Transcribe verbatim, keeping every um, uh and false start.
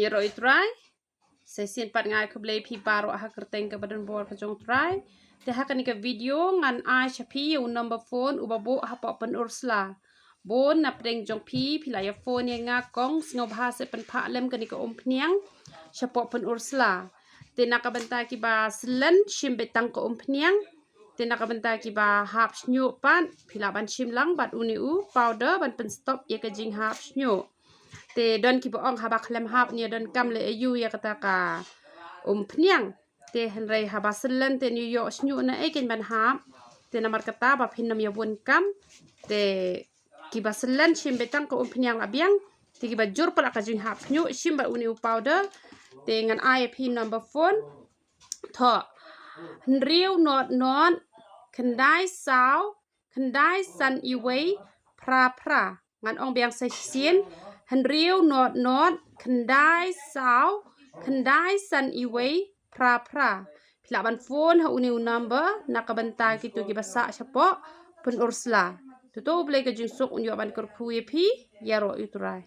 Ïaroh ïa u Trai. Sa shisien pat nga ai khublei phi baroh ha kyrteng kaba donbor ka jong u Trai. Te ha kane ka video ngan ai sha phi ïa u number phone uba buh hapoh Pynursla. Bun na pdeng jong phi, phi la ïa phone ïa nga kong, sngewbha sa pynphah lem kane ka umphniang shapoh Pynursla. Te na ka bynta kiba syllen shim beit tang ka umphniang. Te na ka bynta kiba hap shñiuh pat, phi lah ban shim lang bad une u powder ban pynstop ïa ka jinghap shñiuh. Te don kiba ong haba khlem hap ne donkam leh aïu ïa kata ka umphniang. Te hynrei haba syllen te ne ïoh shñiuh na ei kein ban hap. Te namar kata ba phin ym ïa bun kam. Te kiba syllen shim beit tang ka umphniang la biang. Te kiba jur pat la ka jinghap shñiuh shim bad une u powder. Te ngan ai ïa phi number phone. Thoh. Hynriew not not khyndai saw khyndai san iwei phra phra. Ngan ong biang sa shisien. Hynriew not not khyndai saw khyndai san iwei phra phra. Phi lah ban phone ha une u number na ka bynta kito kiba sah shapoh Pynursla. To to U Blei ka jingsuk un ïoh ban kyrkhu ïa phi. Ïaroh ïa u Trai.